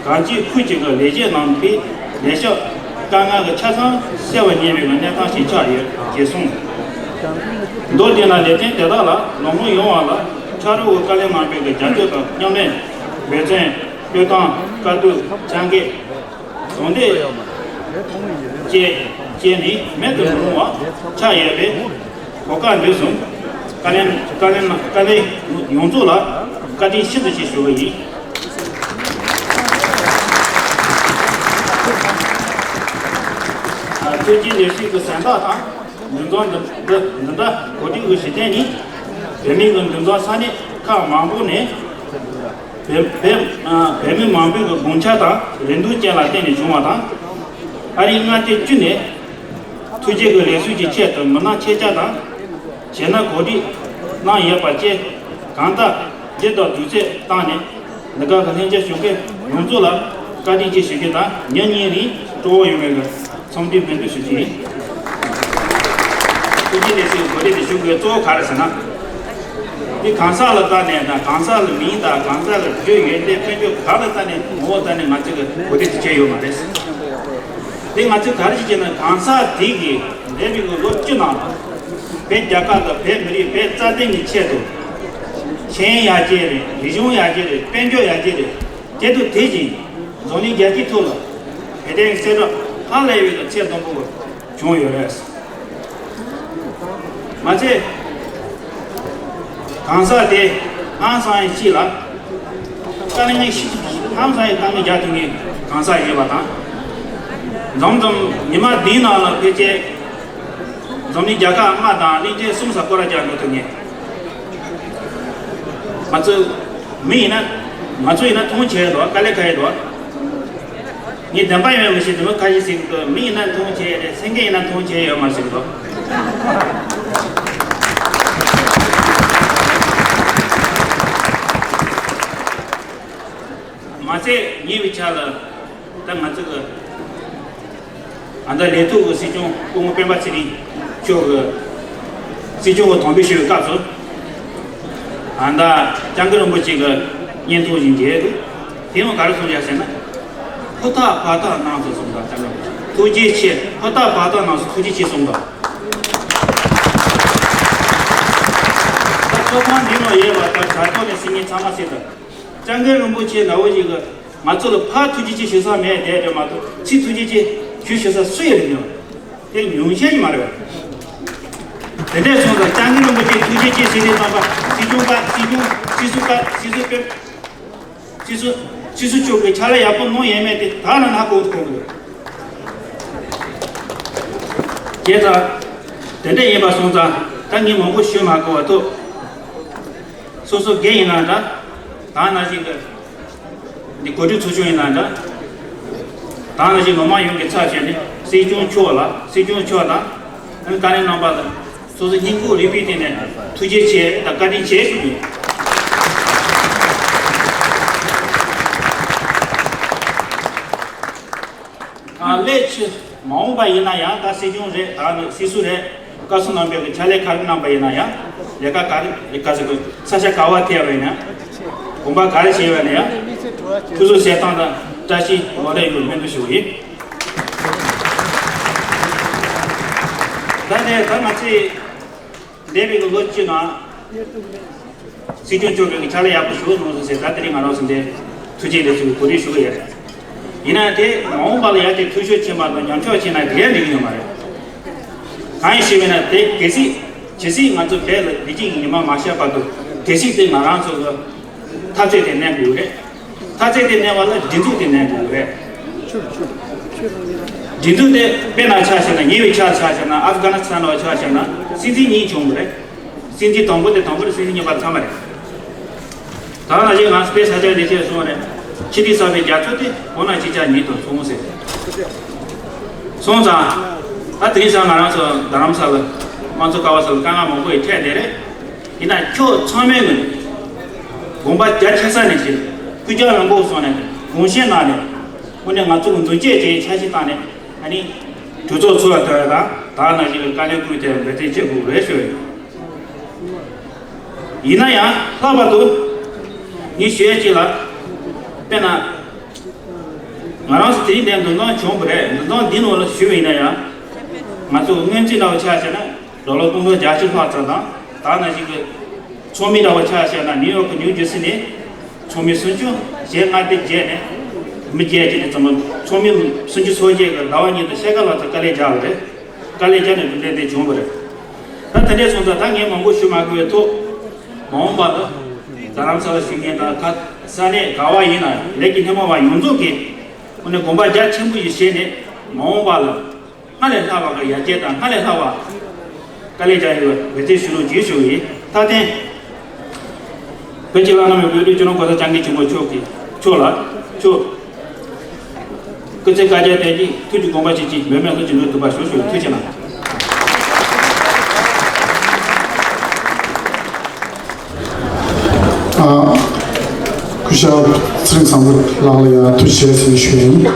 གངས་སྐྱིད་ཁུལ་གཅིག་གི་ལས་བྱེད་རྣམས་ཀྱིས་ལས་ཤག་དཀའ་ངལ་གྱི་ཆ་ཚང་སེལ་བར་ཉེ་བའི་གནས་སྟངས་ཤིག་ཆགས་ཡོད་ཅེས་གསུངས། མདོར་བསྡུས་ན་ལས་དོན་དེ་དག་ལ་ལམ་ལྷོང་ཡོང་བ་ལ་ཕྱག་རོགས་ཀྱི་བཀའ་བློན་རྣམ་པའི་རྒྱབ་སྐྱོར་དང་མཉམ་ལས། འབད་བརྩོན། བློས་བཏང་། དཀའ་སྡུག་ཅང་གས་ཟུང་འབྲེལ་བཅས་བྱས་ནས་མེད་དུ་མི་རུང་བ་ཆགས་ཡོད་པས། གོ་སྐབས་འདི་བཟུང་བཀའ་བློན་བཀའ་བློན་བཀའ་བློན་ཡོངས་རྫོགས་ལ་བཀའ་དྲིན་ཆེ་ཞུ་ཞུ་བ་ཡིན། ཐུགས་རྗེ་ལེགས་ཞུ་གི་གཟེངས་རྟགས་དང་འདུ་འཛོམས་འདི་འདི་འདི་འདྲ་གོ་སྒྲིག་གི་གཞི་རྟེན་ནི་བོད་མིའི་གི་འདུ་འཛོམས་ས་གནས་ཁག་མང་པོ་ནས། བོད་བོད་བོད་མི་མང་པོའི་གི་དགོངས་འཆར་དང་རེ་འདུན་བཅས་ལ་བརྟེན་ནས་བྱུང་བ་དང་། ཨ་རིའི་མངའ་སྡེ་བཅུ་ནས་ཐུགས་རྗེ་གི་ལེགས་གསོལ་གྱི་ཆེད་དུ་མི་སྣ་ཆེད་བཅར་དང་། གཞས་སྣ་གོ་སྒྲིག་གནང་ཡོད་པ་བཅས་གང་ལྟར་སྒྱུར་དང་དུས་ཚོད་བཏང་ནས་འདི་ག་གི་ལྷན་རྒྱས་ཞུ་མཁན་ཡོངས་རྫོགས་ལ་བཀའ་དྲིན་ཆེ་ཞུ་རྒྱུ་དང་ཉིན་གཉིས་རིང་སྤྲོ་བོ་ཡོང་བའི་གི་འཚམས་འདྲི་སྨོན་འདུན་ཞུ་རྒྱུ་ཡིན། ཐུགས་རྗེ་ལེགས་གསོལ་གོ་སྒྲིག་དེ་ཞུ་དགོས་གཙོ་བོ་ག་རེ་ཟེར་ན། འདི་གང་ཟག་ལ་ལྟ་ནས་དང་གང་ཟག་ལ་མིང་དང་གང་ཟག་ལ་རྒྱུ་ཡོན་ཏན་དཔལ་འབྱོར་ག་ལ་ལྟ་ནས་ངོ་བོ་ལྟ་ནས་ང་ཚོས་གི་གོ་སྒྲིག་དེ་བྱས་ཡོད་མ་རེད། འདི་ང་ཚོས་ག་རེ་ཞིག་བྱས་ན་གང་ཟག་དེ་གིས་འདས་པའི་གི་ལོ་བཅུ་ནང་ལ་བོད་རྒྱལ་ཁབ་དང་བོད་མི་རིགས་བོད་རྩ་དོན་གྱི་ཆེད་དུ་ཆེན་ཡར་རྒྱས་རེད། རིག་གཞུང་ཡར་རྒྱས་རེད། དཔལ་འབྱོར་ཡར་རྒྱས་རེད། དེ་དང་དེ་བཞིན་འཛམ་གླིང་རྒྱལ་སྤྱིའི་ཐོག་ལ་བོད་དོན་གྱི་གསལ་བསྒྲགས་ཧ་ལས་པའི་གི་ཚད་མཐོན་པོ་བྱུང་ཡོད་རེད། མ་ཚད། གང་ཟག་དེ་ཧང་སང་ཡང་སྐྱིད་ལ། དཀའ་ལས་ཤི་ཧང་སང་ཡང་དཀའ་ངལ་རྒྱག་ཐུབ་མཁན་གང་ཟག་ཡོད་པ་དང་། འཛོམས་འཛོམས་ཉི་མ་བདུན་ནང་ལ་ཕལ་ཆེར་འཛམ་གླིང་རྒྱལ་ཁབ་ལྔ་དང་གླིང་ཕྲན་གསུམ་ས་སྐོར་ར་རྒྱག་འགྲོ་ཐུབ་མཁན། ང་ཚོ་མི་ཡིན་ན། ང་ཚོ་ཡིན་ན་མཐོང་ཆེ་འདུག་དཀའ་ལས་ཁག་ཡོད་འདུག་ངས་བདེན་པ་ཡོད་མི་ཤེས། དེ་མོ་ཁ་ཤས་ཟེར་གི་འདུག་མི་ཡིན་ན་མཐོང་ཆེ་རེད། སེང་གེ་ཡིན་ན་མཐོང་ཆེ་ཡོད་མ་ཟེར་གི་འདུག་མ་ཚད་ཉེ་བའི་ཆར་ལ་ད་ང་ཚོ་གི་ཨ་མདའ་ལས་ཐོག་གི་སྲིད་སྐྱོང་སྐུ་ངོ་སྤེན་པ་ཚེ་རིང་མཆོག་གི་སྲིད་སྐྱོང་གི་དམ་འབུལ་ཞུ་བའི་སྐབས་སུ། ཨ་མདའ་སྐྱབས་མགོན་རིན་པོ་ཆེ་གི་བརྙན་ཐུང་ཞིག་མཇལ་འདུག་དེ་ཡང་ག་རེ་གསུངས་ཡ་ཟེར་ན། ཧུར་ཐག་བར་ཐག་གནང་ཟེར་གསུངས་པ། སྐྱབས་མགོན་རིན་པོ་ཆེ་ཐུགས་རྗེ་ཆེ། ཧུར་ཐག་བར་ཐག་གནང་ཟེར་ཐུགས་རྗེ་ཆེ་གསུངས་པ། ད་ཚོགས་ཁང་འདི་ནང་ཡོད་པ་ད་དྲ་ཐོག་ནས་གཟིགས་མཁན་ཚང་མ་ཟེར་ད། སྐྱབས་མགོན་རིན་པོ་ཆེ་ལ་འོ་ཞིག་གི་ང་ཚོ་ལ་ཕར་ཐུགས་རྗེ་ཆེ་ཞུ་ས་མེད་དེ་དེ་མ་གཏོགས་ཚིག་ཐུགས་རྗེ་ཆེ་ཞུ་ཞུ་ས་སུ་ཡོད་རེད་ཉོ། དེ་ཉུང་ཤས་ཀྱི་མ་རེད་བ། དེ་འདྲས་སོང་ཙང་སྐྱབས་མགོན་རིན་པོ་ཆེ་ཐུགས་རྗེ་ཆེ་ཟེར་དུས་ཙམ་པ་སྲིད་སྐྱོང་སྐབས་སྲིད་སྐྱོང་སྲིད་ཟུར་སྐབས་སྲིད་ཟུར་སྐབས་སྲིད་ཟུར་སྲིད་ཟུར་མཆོག་གི་ཕྱག་ལས་ཡག་པོ་གནང་ཡོད་མེད་དེ་ད་ལ་ན་གོ་གོ་གི་རེད། བྱས་ཙང་དེ་འདྲས་ཡིན་པ་སོང་ཙང་ད་ངས་མང་པོ་ཞུ་མ་དགོས་པ་ཐུག་སོ་སོ་སྒེར་ཡིན་ན་འདྲ། ད་ནང་བཞིན་གི་འདི་གོ་སྒྲིག་ཚོགས་ཆུང་ཡིན་ན་འདྲ། ད་ནང་བཞིན་མི་མང་ཡོངས་ཀྱི་ཚབ་བྱས་ནས་སྲིད་སྐྱོང་མཆོག་ལ་སྲིད་སྐྱོང་མཆོག་དང་བཀའ་བློན་རྣམ་པ་ལ་སོ་སོ་སྙིང་ཁོང་རུས་པའི་གཏིང་ནས་ཐུགས་རྗེ་ཆེ་དང་བཀའ་དྲིན་ཆེ་ཞུ་རྒྱུ་ཡིན། ཨ་ལས་ཆེ་མ་འོངས་པ་ཡིན་ན་ཡང་ད་སྲིད་སྐྱོང་རེད། ད་ནི་སྲིད་ཟུར་རེད། བཀའ་ཟུར་རྣམ་པས་ཀྱི་ཕྱག་ལས་ག་རེ་གནང་པ་ཡིན་ན་ཡང་ལས་ཀ་ག་རེ་ལས་ཀ་ཟེར་དགོས་ས་ཆ་ག་བ་ཐེབས་པ་ཡིན་ན་གོམ་པ་ག་རེ་བྱས་པ་ཡིན་ན་ཡང་སྐུ་གཟུགས་གསལ་ཐང་དང་བཀྲ་ཤིས་ལོ་ལེགས་ཡོང་བའི་སྨོན་འདུན་ཞུ་གི་ཡིན། ད་ནས་ད་ང་ཚོས་འདས་པའི་ལོ་བཅུ་ནང་། སྲིད་སྐྱོང་མཆོག་གིས་ཕྱག་ལས་ཡག་པོ་ཞུ་གནང་སོང་ཟེར། ད་དེ་རིང་ང་རང་ཚོ་འདིར་ཐུགས་རྗེ་ལེགས་སོ་གོ་སྒྲིག་ཞུ་གི་ཡོད་རེད། ཡིན་ན་དེ་མ་འོངས་པ་ལ་ཡང་དེ་འཐུས་ཤོར་ཕྱིན་པ་དང་ཉམས་ཆག་ཕྱིན་ན་དེ་ཡང་འགྲིག་གི་ཡོད་མ་རེད། གང་ཡིན་ཞེས་པས་ན་དེ་གལ་སྲིད་ཇི་སྲིད་ང་ཚོ་བོད་ལ་བདེ་སྐྱིད་ཀྱི་ཉི་མ་མ་ཤར་བར་དུ་གལ་སྲིད་དེ་ང་རང་ཚོ་གི་འཐབ་རྩོད་དེ་གནས་དགོས་རེད། འཐབ་རྩོད་དེ་གནས་པ་ལ་སྒྲིག་འཛུགས་དེ་གནས་དགོས་རེད། སྒྲིག་འཛུགས་དེ་དཔེར་ན་ཆ་བཞག་ན་ཉེ་བའི་ཆར་ཆ་བཞག་ན་ཨབ་གྷ་ནི་སི་ཐན་ལ་ཆ་བཞག་ན་སྲིད་འཛིན་གཉིས་བྱུང་བ་རེད། སྲིད་འཛིན་དང་པོ་དེ་དང་པོ་རེད། སྲིད་འཛིན་གཉིས་པ་ཚང་མ་རེད། ད་ནང་བཞིན་ང་དཔེ་ས་ཆ་ལས་ཆེ་སོང་རེད། ཕྱི་དྲིལ་གསར་པའི་རྒྱ་མཚོ་དེ་འོ་ན་ཅི་ཆ་ཉིད་དུ་སོང་ཟེར། སོང་ཙང་། ད་དེ་རིང་སང་ང་རང་ཚོ་རྡ་རམ་ས་ལ་དམངས་གཙོ་ཀ་བ་ས་ལ་དཀའ་ངལ་མང་པོ་ཡི་འཕྲད་བསྡད་རེད། ཡིན་ན་ཁྱོད་ཚང་མའི་ངོས་ནས་དགོངས་པ་རྒྱ་ཆེ་ས་ནས་བཞེས། ཕུགས་རྒྱང་རིང་པོ་སོང་ནས་དགོངས་བཞེས་གནང་ནས། དངོས་གནས་ང་ཚོ་གི་མདུན་སྐྱོད་ཅིག་འཆར་གཞི་བཏང་ནས་ཨ་ནི་གྲོས་ཚོགས་ཚོགས་ཡ་ཐོན་ཡ་དང་ད་ནང་བཞིན་གྱི་དཀའ་ལས་ཁུར་དེ་འབད་བརྩོན་བྱེད་དགོས་རེད་ཞུ་ཡ་ཡིན། ཡིན་ན་ཡང་ལྷག་པར་དུ་ངས་ཞུ་ཡ་གཅིག་ལ། དཔེར་ན། ང་རང་ཚོ་དེ་རིང་འདིར་འདུ་འཛོམས་བྱུང་བ་རེད། འདུ་འཛོམས་འདི་ནང་ལ་ཞུས་པ་ཡིན་ན་ཡང་། ང་ཚོ་སྔོན་རྩིས་འདྲ་བོ་ཆ་བཞག་ན་ཌོ་ལར་སྟོང་ཕྲག་བརྒྱད་ཅུ་ལྷག་ཙམ་དང་ད་ནང་བཞིན་གྱི་ཚོགས་མི་འདྲ་བོ་ཆ་བཞག་ན་ནིའུ་ཡོག་གི་ནིའུ་ཇར་སི་ནས་ཚོགས་མི་སུམ་ཅུ་ཞེ་ལྔ་དེ་བརྒྱད་ནས་མི་བརྒྱད་ཅིག་ནས་ཚང་མ་ཚོགས་མི་སུམ་ཅུ་སོ་བརྒྱད་ཀྱིས་ཟླ་བ་གཉིས་དང་ཕྱེད་ཀ་ལྷག་ཙམ་དཀའ་ལས་རྒྱག་པ་རེད། དཀའ་ལས་བརྒྱབ་ནས་གྲུབ་འབྲས་དེ་བྱུང་བ་རེད། ད་དེ་འདྲས་སོང་ཙང་ད་ངས་མང་པོ་ཞུ་མ་དགོས་པའི་ཐོག་མ་འོངས་པ་ལ་རྡ་རམ་ས་ལ་བཞུགས་མཁན་དང་ཁ་ས་གནས་ག་བ་ཡིན་ན་ལས་ཀྱི་སྣེ་མོ་བ་ཡོངས་རྫོགས་ཀྱིས་ཁོང་ནས་དགོངས་པ་རྒྱ་ཆེན་པོ་ཞིག་བཞེས་ནས་མ་འོངས་པ་ལ་སྔར་ལས་ལྷག་པ་གི་ཡར་རྒྱས་དང་སྔར་ལས་ལྷག་པ་དཀའ་ལས་རྒྱག་ཡོད་པའི་འབད་བརྩོན་ཞུ་རོགས་གྱིས་ཞུ་བ་ཡིན། མཐའ་དོན། བོད་ཀྱི་བླ་ན་མེད་པའི་དབུ་ཁྲིད་སྤྱི་ནོར་གོང་ས་སྐྱབས་མགོན་ཆེན་པོ་མཆོག་གིས་མཆོག་ལ་མཆོག་སྐུ་ཚེ་བསྐལ་བརྒྱར་བརྟན་ཅིང་ཐུགས་ཀྱི་དགོངས་པ་ཆེན་ཅིང་འབད་མེད་ལྷུན་གྱིས་འགྲུབ་ཐུབ་པ་ཞུ་ཞུ། ཐུགས་རྗེ་གནང་། ཨ། སྐུ་ཞབས་ཚེ་རིང་བཟང་པོ་ལགས་ལ་ཡང་ཐུགས་རྗེ་ཆེ་ཟེར་ཞུ་ཡིན།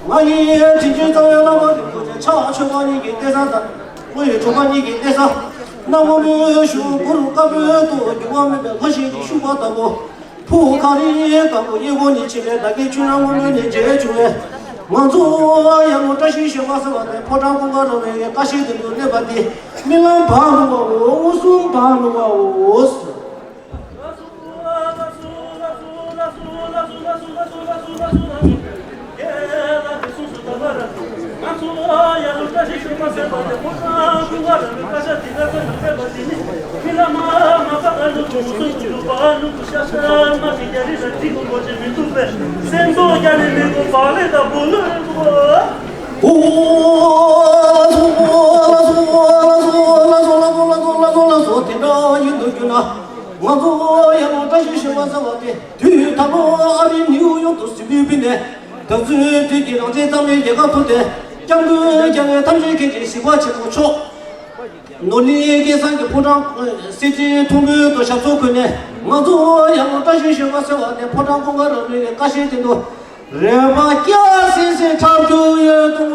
ང་ཡི་དྲིན་ཅན་རྩ་བའི་བླ་མ་རིན་པོ་ཆེ་ཕྱག་མཆོད་པ་ཉིད་ཀྱི་གཏད་ས་དང་། དངོས་ཡོད་གྲུབ་པ་ཉིད་ཀྱི་གནས་ས། གནམ་སྔོན་མོའི་ཤུགས་གུ་རུ་དཀར་པོའི་ཏོག་འགྱུར་བ་མེད་པའི་ལྷ་ཞིག་གི་ཤུགས་པ་ལྟ་བུ། ཕུ་ཁ་རི་དཀར་པོ་གཡས་སྐོར་ནས་ཕྱིན་པའི་བདག་གི་ཆུ་ནང་སྔོན་མོ་ནས་མཇལ་བྱུང་བས། ང་ཚོ་ཡར་ལུང་བཀྲ་ཤིས་གཞོན་པ་ཟེར་བ་དེ་ཕོ་བྲང་ཀུན་དགའ་ར་བའི་བཀྲ་ཤིས་དོན་དུ་སླེབས་པ་འདི་རྨི་ལམ་བག་ལུང་བའོ། མངོན་སུམ་བག་ལུང་བའོ། ང་ཚོ་ཡང་བཀྲ་ཤིས་ཞོལ་མ་ཟེར་བ་དེ་དུས་ད་ལོ་ཨ་རི་ནིའུ་ཡོག་ཏུ་གཟིགས་འབུལ་བྱས་ནས། ད་གཟོད་དུས་ཀྱི་རང་བཙན་གཙང་མའི་རྒྱལ་ཁབ་ཐོབ་སྟེ། སྐྱབས་མགོན་རྒྱལ་བའི་ཐམས་ཅད་མཁྱེན་ཅིང་གཟིགས་པ་ཆེན་པོ་མཆོག་ནོར་གླིང་སྐལ་བཟང་གི་ཕོ་བྲང་གསེར་ཁྲིའི་ཐོག་མའི་ཐོག་ཞབས་སོར་འཁོད་ནས། ང་ཚོ་ཡང་བཀྲ་ཤིས་ཞོལ་མ་ཟེར་བ་ནས་ཕོ་བྲང་ཀུན་དགའ་རབ་གནས་ཀྱི་ཀ་ཤའི་སྟེང་དུ་རལ་པ་སྐྱ་སེར་སེར་འཁྲབ་ཀྱི་ཡོད་དོ།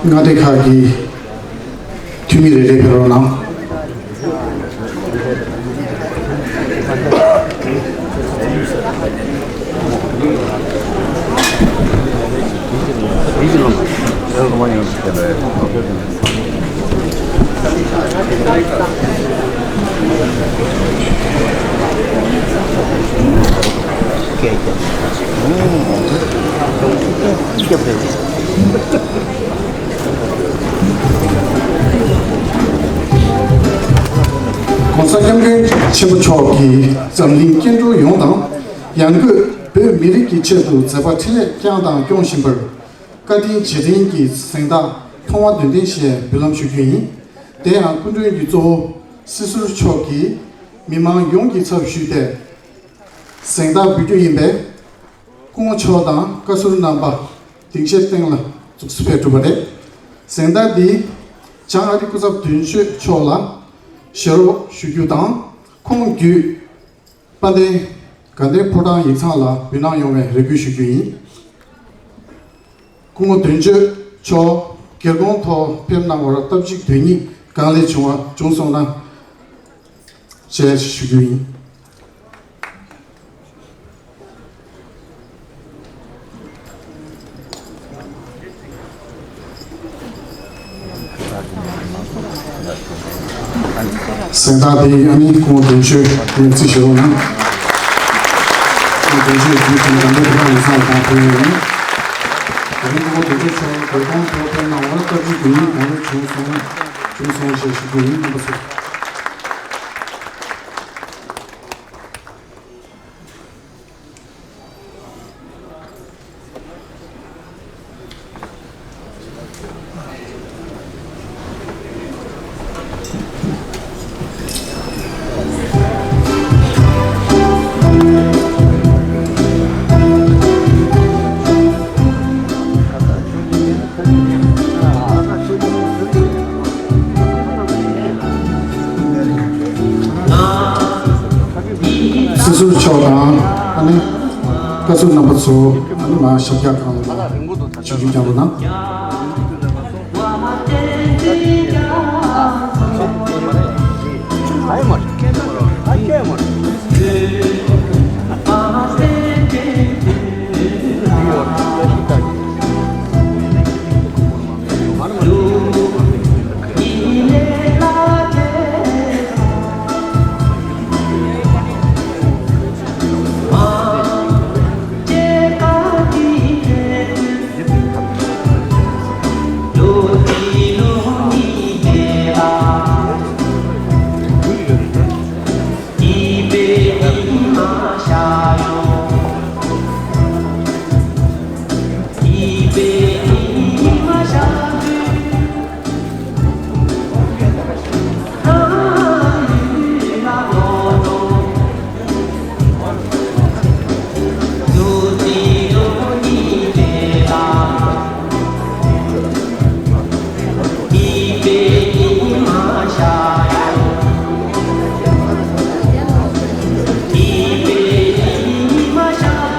མངའ་སྡེ་ཁག་གི་འཐུས་མི་རེ་རེ་ཕེབས་རོགས་གནང་། ༸གོང་ས་༸སྐྱབས་མགོན་ཆེན་པོ་མཆོག་གིས་འཛམ་གླིང་སྐྱེ་འགྲོ་ཡོངས་དང་། ཡང་སྒོས་བོད་མི་རིགས་ཀྱི་ཆེད་དུ་མཛད་པ་འཕྲིན་ལས་བསྐྱངས་དང་སྐྱོང་བཞིན་པར། བཀའ་དྲིན་རྗེས་དྲན་གྱི་གཟེངས་རྟགས་མཐོང་བ་དོན་ལྡན་ཞེས་འབུལ་ལམ་ཞུ་རྒྱུ་ཡིན། དེ་ཡང་སྐུ་མགྲོན་གྱི་གཙོ་བོ་སྲིད་ཟུར་མཆོག་གིས་མི་མང་ཡོངས་ཀྱི་ཚབ་ཞུས་ཏེ་གཟེངས་རྟགས་འབུལ་རྒྱུ་ཡིན་པས། སྐུ་ངོ་མཆོག་དང་བཀའ་ཟུར་རྣམ་པ་སྡིངས་ཆའི་སྟེང་ལ་འཛུལ་ཕེབས་གྲུབ་པ་རེད། གཟེངས་རྟགས་འདི་བྱང་ཨ་རི་སྐུ་ཚབ་དོན་གཅོད་མཆོག་ལ་བཞེས་རོགས་ཞུ་རྒྱུ་དང་། ཁོང་བརྒྱུད་དཔལ་ལྡན་དགའ་ལྡན་ཕོ་བྲང་ཡིག་ཚང་ལ་འབུལ་གནང་ཡོང་བའི་རེ་སྐུལ་ཞུ་རྒྱུ་ཡིན། སྐུ་ངོ་དོན་གཅོད་མཆོག་སྒེར་དགོངས་ཐོག་ཕེབས་གནང་བར་སྟབས་གཅིག་དོན་གཉིས་གང་ལེགས་བྱུང་བ་བྱུང་སོང་ན་ཞེས་ཞུ་རྒྱུ་ཡིན། གཟེངས་རྟགས་དེ་ཡང་ནི་སྐུ་ངོ་དོན་གཅོད་ལ་རྩིས་ཞུ་རོགས་གནང་། སྐུ་ངོ་དོན་གཅོད་ཀྱིས་དེ་དང་པོ་དེ་ག་ཡིག་ཚང་ལ་གཏོང་ཕུལ་ཡོད་ཡིན། དེ་རིང་སྐུ་ངོ་དོན་གཅོད་མཆོག་དགོས་མཁོ་ཐོག་ཕེབས་གནང་བར་སྟབས་གཅིག་དོན་གཉིས་གང་ལེགས་བྱུང་སོང་བྱུང་སོང་ཞེས་ཞུ་རྒྱུ་ཡིན། རྣམ་པ་ཚོ། དང་ཨ་ནི་བཀའ་ཟུར་རྣམ་པ་ཚོ་ཨ་ནི་མ་ཞབས་བཀྱག་ཁང་ལ་ཆིབས་བསྒྱུར་རྒྱག་རོགས་གནང་།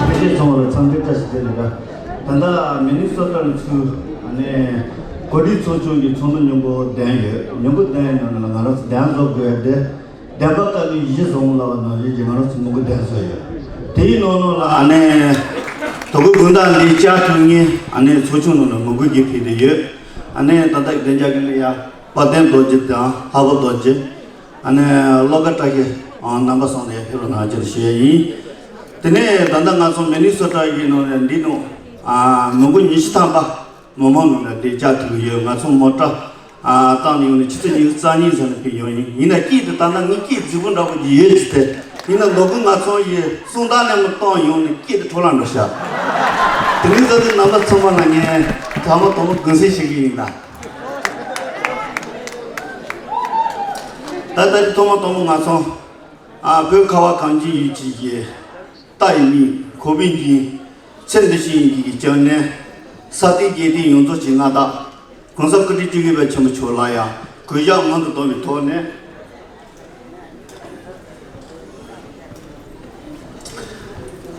མི་རྗེ་ཚང་བར་འཚམས་འདྲི་བཀྲ་ཤིས་བདེ་ལེགས། ད་ལྟ་མི་ནི་སོ་ཊ་ལ་ཚུར་ཨ་ནི་གོ་སྒྲིག་ཚོགས་ཆུང་གི་ཚོགས་མི་མཉམ་པོ་གདན་ཡོད། མཉམ་པོ་གདན་ཡོད་ནང་ལ་ང་རང་ཚོ་གདན་བཟོ་དགོས་ཏེ། བདེན་པ་དཀའ་ལས་གཞི་བཟུང་ལབ་པ་ནང་བཞིན་གྱི་ང་རང་ཚོ་མི་དགོས་གདན་བཟོས་ཡོད། དེའི་ནང་ནང་ལ་ཨ་ནི་དོ་དགོང་དགོང་དག་འདི་བཅར་ཐུབ་མཁན་ཨ་ནི་ཚོགས་ཆུང་ནང་ལ་མི་དགོས་ཀྱི་ཕེབས་བསྡད་ཡོད། ཨ་ནི་ད་ལྟ་གདན་རྒྱག་གི་ལ་ཡ་དཔལ་ལྡན་རྡོ་རྗེ་དང་ལྷག་པ་རྡོ་རྗེ། ཨ་ནི་བློ་དགའ་བཀྲ་ཤིས་རྣམ་པ་ཚང་ནས་ཕེབས་རོགས་གནང་ཅེས་ཞུ་ཡ་ཡིན། དེ་ནས་ད་ལྟ་ང་ཚོ་མི་ནི་སོ་ཊ་ཡི་ནང་ནས་འདི་ནང་མི་དགོས་ཉི་ཤུ་ཐམ་པ། མི་མང་ནང་ལ་དེ་བཅར་ཐུབ་ཡོད། ང་ཚོ་མོ་ཊ་ཨ་བཏང་ནས་ཡོང་ནས་ཆུ་ཚོད་ཉི་ཤུ་རྩ་གཉིས་ཙམ་ལ་ཕེབས་ཡོང་ཡིན། ཡིན་ན་སྐད་དེ་ལྟ་ན་ངའི་སྐད་རྫིག་པོ་འདྲ་པོ་ཅིག་ཡོད་ཅི་སྟེ། ཡིན་ན་ལོ་དགུ་ང་ཚོ་ཡི་གསུང་སྟངས་ནས་མི་གཏོང་ཡོང་ནས་སྐད་དེ་འཕྲོ་བརླག་འགྲོ་ཤག་དེ་ནས་ད་དུང་རྣམ་པ་ཚང་མ་ལ་ངས་དྲང་མོ་དྲང་མོ་དགོངས་སེལ་ཞུ་གི་ཡིན་ད། ད་ལྟ་དེ་ཐོག་མ་དང་པོ་ང་ཚོ་ཨ་བོད་ཁ་བ་གངས་ཅན་ཡུལ་གྱི་ཡི། རྟ་ཡི་མིག་ཁོག་པའི་འགྱིང་། ཚེ་འདི་ཕྱི་གཉིས་ཀྱི་སྐྱབས་གནས། ས་སྟེང་རྒྱལ་བསྟན་ཡོངས་རྫོགས་ཀྱི་མངའ་བདག་གོང་ས་སྐུ་ཕྲེང་བཅུ་བཞི་པ་ཆེན་པོ་མཆོག་ལ་ཡང་གུས་ཞབས་སྔོན་དུ་བཏང་བའི་ཐོག་ནས།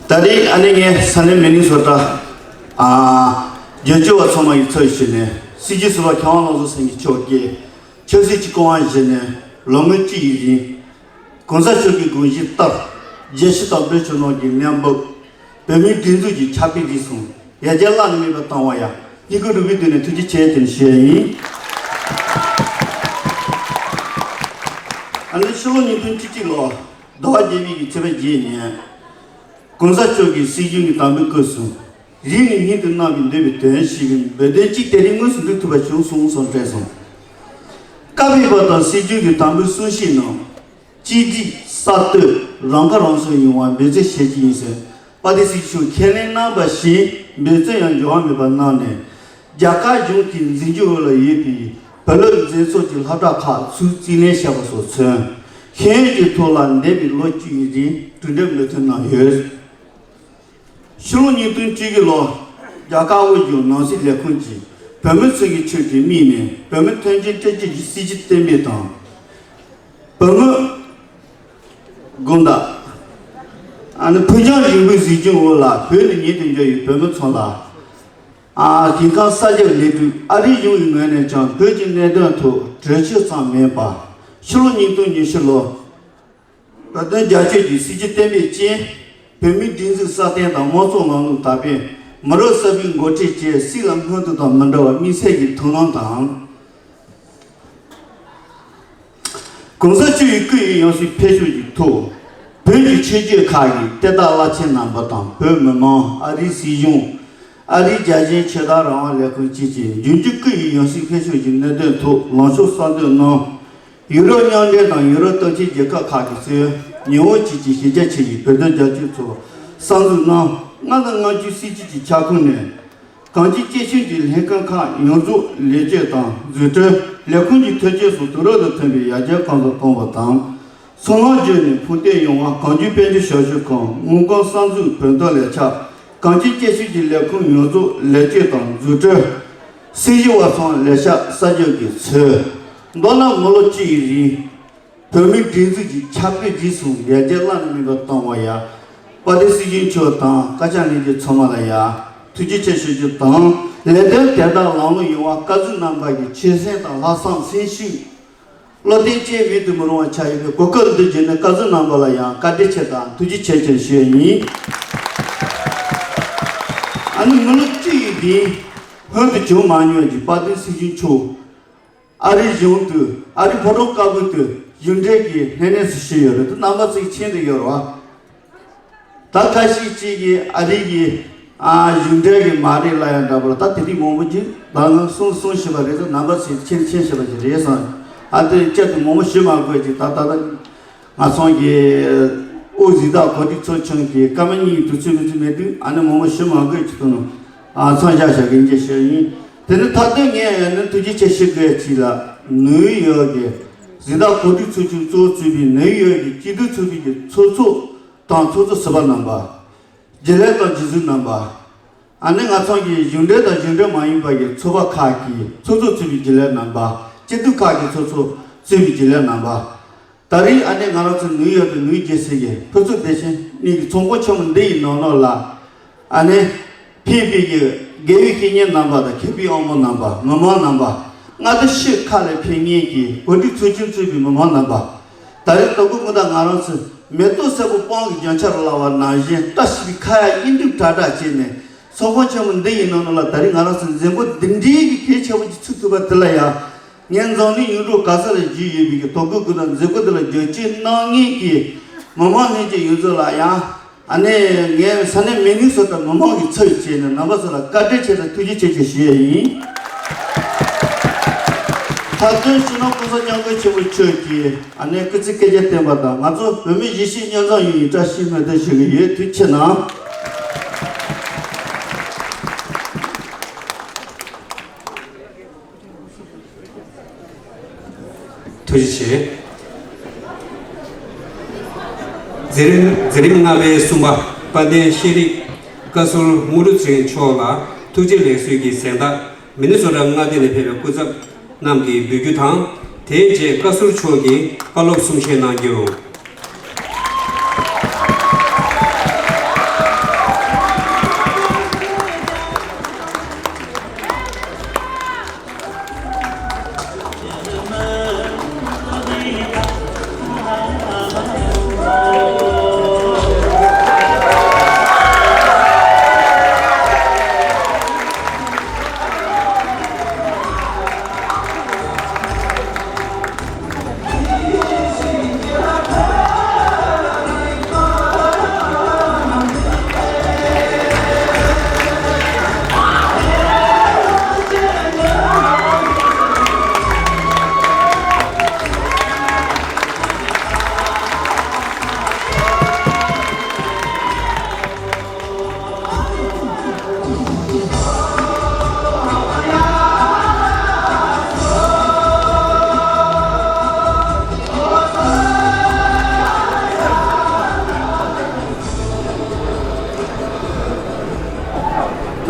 ད་རེས་ཨ་ནི་ངས་ས་གནས་མི་ནི་སོ་ཊ་ཨ་རྒྱལ་གཅེས་པ་ཚང་མ་ཡི་ཚབ་ཞུས་ནས་སྲིད་ཇུས་ཟུར་པ་མཁས་དབང་བློ་བཟང་སེང་གེ་མཆོག་གིས་ཆབ་སྲིད་ཀྱི་སྐུ་དབང་བཞེས་ནས་ལོ་ངོ་གཅིག་ཡི་རིང་གོང་ས་མཆོག་གི་དགོངས་གཞི་ལྟར་རྒྱལ་སྤྱི་དང་བོད་ཕྱི་ནང་གི་གནས་བབ། བོད་མིའི་སྒྲིག་འཛུགས་ཀྱི་ཆ་སྤེལ་རིགས་གསུམ་ཡར་རྒྱས་བླ་ན་མེད་པ་བཏང་བ་ཡང་སྙིང་ཁུང་རུས་པའི་གཏིང་ནས་ཐུགས་རྗེ་ཆེ་ཞུ་ཡ་ཡིན། ཨ་ནི་ཕྱི་ལོ་ཉིས་སྟོང་བཅུ་གཅིག་ལོ་ཟླ་བ་བརྒྱད་པའི་གི་ཚེས་པ་བརྒྱད་ཉིན་གོང་ས་མཆོག་གིས་སྲིད་སྐྱོང་གི་དམ་པའི་སྐུ་གསུང་རིང་ནས་སྙིང་དུ་བརྣག་པའི་འདོད་པའི་དོན་ཞེས་པའི་འབོལ་གདན་གཅིག་དེ་རིང་དངོས་སུ་འགྲུབ་ཐུབ་པ་བྱུང་སོང་གསུངས་བཀྲལ་སོང་། བཀའ་ཕེབས་པ་དང་སྲིད་སྐྱོང་གི་དམ་པའི་གསུང་བཤད་ནང་། གཅིག་སྒྲིལ་གསར་གཏོད་རང་ཁ་རང་གསོ་ཡོང་བར་འབད་བརྩོན་བྱེད་ཀྱི་ཡིན་ཟེར་དཔལ་ལྡན་སྲིད་སྐྱོང་ཁས་ལེན་གནང་བ་བཞིན་འབད་བརྩོན་ཡང་འགྱུར་བ་མེད་པར་གནང་ནས། རྒྱ་གར་གཞུང་གི་འཛིན་སྐྱོང་འོག་ལ་ཡོད་པའི་བོད་ལུགས་འཛིན་ཚོགས་ཀྱི་སློབ་གྲྭ་ཁག་ཚུར་རྩིས་ལེན་བྱས་པ་སོགས་མཚོན། ཤེས་ཡོན་གྱི་ཐོག་ལ་འདས་པའི་ལོ་བཅུ་ཡི་རིང་གྲུབ་འབྲས་མོས་མཐུན་གནང་ཡོད། ཕྱི་ལོ་ཉིས་སྟོང་བཅུ་དགུ་ལོར་རྒྱ་གར་དབུས་གཞུང་ནང་སྲིད་ལས་ཁུངས་ཀྱིས་བོད་མི་ཚོ་གི་ཆེད་དུ་དམིགས་ནས་བོད་མི་མཐུན་སྒྲིལ་སྤྲོད་སྐྱིད་ཀྱི་སྲིད་ཇུས་གཏན་འབེབས་དང་། བོད་མི་དགོངས་དག་ཨ་ནི་ཕུགས་རྒྱང་རིང་པོའི་གཟིགས་སྐྱོང་འོག་ལ་བོད་ནས་ཉིད་དུ་འབྱོར་བའི་བོད་མི་ཚོ་ལ། ཨ་དེང་སྐབས་གསར་འགྱུར་ལས་སྒྲུབ་ཨ་རིའི་གཞུང་གི་ངོས་ནས་ཀྱང་བོད་ཀྱི་གནད་དོན་ཐོག་གྲོས་ཆོད་ཙམ་མིན་པར་ཕྱི་ལོ་ཉིས་སྟོང་ཉི་ཤུ་ལོར། བོད་དོན་རྒྱ་སྐྱོད་ཀྱི་སྲིད་ཇུས་གཏན་འབེབས་ཅན། བོད་མིའི་སྒྲིག་འཛུགས་སྲ་བརྟན་དང་དམངས་གཙོའི་ལམ་ལུགས་དར་སྤེལ། མི་རབས་གསར་པའི་འགོ་ཁྲིད་བཅས་སྲིད་ལ་སྔོན་དུ་དང་མི་འདྲ་བ་དམིགས་བསལ་གྱི་ཐུགས་སྣང་དང་། གོང་ས་མཆོག་གི་སྐུ་ཡི་ཡང་སྲིད་འཕེལ་ཕྱོགས་ཀྱི་ཐོག་བོད་ཀྱི་ཆོས་བརྒྱུད་ཁག་གི་དད་ལྡན་བླ་ཆེན་རྣམ་པ་དང་བོད་མི་མང་། ཨ་རིའི་སྲིད་གཞུང་། ཨ་རིའི་རྒྱལ་སྤྱིའི་ཆོས་དད་རང་དབང་ལས་ཁུངས་བཅས་ཀྱིས་འབྱུང་འགྱུར་སྐུ་ཡི་ཡང་སྲིད་འཕེལ་ཕྱོགས་ཀྱི་གནད་དོན་ཐོག་ལངས་ཕྱོགས་གསར་འདོན་གནང་། ཡུ་རོབ་མཉམ་འབྲེལ་དང་ཡུ་རོབ་སྟོབས་ཆེན་རྒྱལ་ཁབ་ཁག་གིས་གཙོས་ཉི་ཧོང་བཅས་ཀྱི་གཞི་རྒྱ་ཆེ་བའི་བོད་དོན་རྒྱབ་སྐྱོར་ཚོགས་གསར་འཛུགས་གནང་། ལྔ་དང་ལྔ་བཅུ་སྲིད་བྱུས་ཀྱི་ཁྱབ་ཁོངས་ནས། གངས་ཅན་སྐྱིད་གཤོངས་ཀྱི་ལྷན་ཁང་ཁག་ཡོངས་རྫོགས་ལས་བྱེད་དང་རྫུ་འཕྲུལ་ལས་ཁུངས་ཀྱི་ཐོན་སྐྱེད་སོགས་དུས་རབས་དང་མཐུན་པའི་ཡར་རྒྱས་གང་ཙམ་གཏོང་བ་དང་། ཚོར་སྣང་བརྗོད་ནས་ཕུགས་གཏད་ཡོང་བ། གངས་ལྗོངས་དཔལ་འབྱོར་ཞབས་ཞུ་ཁང་། དངུལ་ཁང་གསར་འཛུགས་བོད་དོན་ལས་འཆར། གངས་ཅན་སྐྱིད་གཤོངས་ཀྱི་ལས་ཁུངས་ཡོངས་རྫོགས་ལས་བྱེད་དང་རྫུ་འཕྲུལ། སྲིད་ཞུ་བ་ཚང་ལས་ཤག་གསར་འཇོག་གིས་འཚོལ། མདོར་ན་མི་ལོ་བཅུ་ཡི་རིང་། བོད་མིའི་སྒྲིག་འཛུགས་ཀྱི་ཁྱབ་སྤེལ་རིགས་གསུམ་ཡར་རྒྱས་བླ་ན་མེད་པར་བཏང་བ་ཡང་ དཔལ་ལྡན་སྲིད་སྐྱོང་མཆོག་དང་བཀའ་ཤག་ལྷན་རྒྱས་ཚང་མ་ལ་ཡང་ཐུགས་རྗེ་ཆེ་ཞུ་རྒྱུ་དང་། ལས་དོན་དེ་དག་ལམ་ལྷོང་ཡོང་བར་བཀའ་ཟུར་རྣམ་པ་གི་ཆོད་སེམས་དང་ལྷག་བསམ་སེམས་ཤུགས། བློ་གཏད་བཅས་མེད་དུ་མི་རུང་བ་ཆགས་ཡོད་པའི་གོ་སྐབས་འདི་བརྒྱུད་ནས་བཀའ་ཟུར་རྣམ་པ་ལ་ཡང་བཀའ་དྲིན་ཆེ་དང་ཐུགས་རྗེ་ཆེ་ཞེས་ཞུ་ཡ་ཡིན། ཨ་ནི་མི་ལོ་བཅུ་ཡི་རིང་ལྷོད་དུ་བྱུང་མ་མྱོང་གི་དཔལ་ལྡན་སྲིད་སྐྱོང་མཆོག་ཨ་རིའི་གཞུང་དུ་ཨ་རིའི་ཕོ་བྲང་དཀར་པོ་དུ་གཞུང་འབྲེལ་གྱི་སྣེ་ནས་སུ་ཞུས་ཡོད་རེད། དུ་རྣམ་པ་ཚོས་མཁྱེན་དུ་ཡོད་རེད་བ། ད་ཁ་ཤས་ཅིག་གིས་ཨ་རི་གི་ཨ་གཞུང་འབྲེལ་གྱི་མ་རེད་ལབ་ཡང་འདྲ་པོ་ལ། ད་དེ་རིགས་མང་པོ་ཅིག་ད་ང་གསུང་གསུང་བཞིན་པ་རེད་ཟེར། རྣམ་པ་ཚོས་མཁྱེན་མཁྱེན་བཞིན་པ་ཞིག་རེད་བསམ། ཨ་དེ་བཅད་དེ་མང་པོ་ཞུ་མ་དགོས་ཅིག་ད་ད་ད་ང་ཚང་གི་དབུ་གཟེངས་རྟགས་གོ་སྒྲིག་ཚོགས་ཆུང་གི་སྐར་མ་གཉིས་དུས་ཚོད་མི་ཚོད་མེད་དུས་ཨ་ནི་མང་པོ་ཞུ་མ་དགོས་ཅིག་དུ་ནང་ཨ་མཚམས་བཞག་བཞག་གི་འཇལ་ཞུ་ཡིན། དེ་ནི་མཐའ་དོན་ངས་ཡང་ནི་ཐུགས་རྗེ་ཆེ་ཞུ་དགོས་ཅིག་ལ་ནིའུ་ཡོག་གི་གཟེངས་རྟགས་གོ་སྒྲིག་ཚོགས་ཆུང་གཙོ་བོ་གཙོས་པའི་ནིའུ་ཡོག་གི་སྐྱིད་སྡུག་ཚོགས་པའི་གི་ཚོགས་གཙོ་དང་ཚོགས་གཙོ་ཟུར་པ་རྣམ་པ། རྒྱུན་ལས་དང་རྒྱུན་ཟུར་རྣམ་པ། ཨ་ནི་ང་ཚང་གི་གཞུང་འབྲེལ་དང་གཞུང་འབྲེལ་མ་ཡིན་པ་གི་ཚོགས་པ་ཁག་གི་ཚོགས་གཙོ་གཙོས་པའི་རྒྱུན་ལས་རྣམ་པ། སྐྱིད་སྡུག་ཁག་གི་ཚོགས་གཙོ་གཙོས་པའི་རྒྱུན་ལས་རྣམ་པ། ད་རེས་ཨ་ནི་ང་རང་ཚོ་ནིའུ་ཡོག་དང་ནིའུ་ཇེ་སི་གི་ཕུན་ཚོགས་བདེ་ཆེན་གཉིས་ཀྱི་ཚོགས་ཁང་ཆེན་མོ་འདི་ཡི་ནང་ལོགས་ལ། ཨ་ནི་ཕེབས་པའི་གི་དགེ་བའི་བཤེས་གཉེན་རྣམ་པ་དང་མཁས་པའི་དབང་པོ་རྣམ་པ། མི་མང་རྣམ་པ། མངའ་སྡེ་ཕྱོགས་ཁག་ལས་ཕེབས་མཁན་གྱི་གོ་སྒྲིག་ཚོགས་ཆུང་གཙོས་པའི་མི་མང་རྣམ་པ། ད་རེས་དོ་དགོང་དགོང་དག་ང་རང་ཚོ་མེ་ཏོག་སེར་པོ་སྤང་གི་རྒྱང་ཆར་ལ་བ་ནང་བཞིན་བཀྲ་ཤིས་པའི་ཁ་ཡ་ཨིན་དུ་གྲ་གྲ་བྱས་ནས་ཚོགས་ཁང་ཆེན་མོ་འདི་ཡི་ནང་ལ་ད་རེས་ང་རང་ཚོ་མཛད་སྒོ་འདི་འདྲའི་གི་གལ་ཆེ་བོ་ཅིག་ཚུགས་ཐུབ་པ་དེ་ལ་ཡང་། ངས་འཛམ་གླིང་ཡུལ་གྲུ་ག་ས་ལ་བཞུགས་ཡོད་པའི་གི་དོ་དགོང་དགོང་དག་མཛད་སྒོ་འདི་ལ་རྒྱབ་སྐྱོར་གནང་མཁན་གྱི་མི་མང་ལྷན་རྒྱས་ཡོངས་རྫོགས་ལ་ཡང་། ཨ་ནི་ངས་ས་གནས་མི་ནི་སོ་ཊ་མི་མང་གི་ཚབ་བྱས་ནས་རྣམ་པ་ཚོ་ལ་བཀའ་དྲིན་ཆེ་དང་ཐུགས་རྗེ་ཆེ་ཞེས་ཞུ་ཡས་ཡིན། མཐའ་དོན་སྤྱི་ནོར་༸གོང་ས་༸སྐྱབས་མགོན་ཆེན་པོ་མཆོག་གིས་ཨ་ནི་སྐུ་ཚེ་བསྐལ་བརྒྱར་བརྟན་པ་དང་ང་ཚོ་བོད་མི་གཞིས་བྱེས་མཉམ་འཛོམས་ཡོང་བའི་བཀྲ་ཤིས་སྨོན་འདུན་ཞུ་གི་ཡོད། ཐུགས་རྗེ་གནང་། ཐུགས་རྗེ་ཆེ། མཛད་རིམ་མཛད་རིམ་ལྔ་པའི་གསུམ་པ། དཔལ་ལྡན་ཤེས་རིག་བཀའ་ཟུར་དངོས་གྲུབ་ཚེ་རིང་མཆོག་ལ་ཐུགས་རྗེ་ལེགས་གསོལ་གྱི་གཟེངས་རྟགས་མི་ནི་སོ་ཊ་མངའ་སྡེ་ནས་ཕེབས་པའི་སྐུ་ཚབ་རྣམས་ཀྱིས་འབུལ་རྒྱུ་དང་། དེའི་རྗེས་བཀའ་ཟུར་མཆོག་གིས་བཀའ་སློབ་གསུང་བཤད་གནང་རྒྱུ།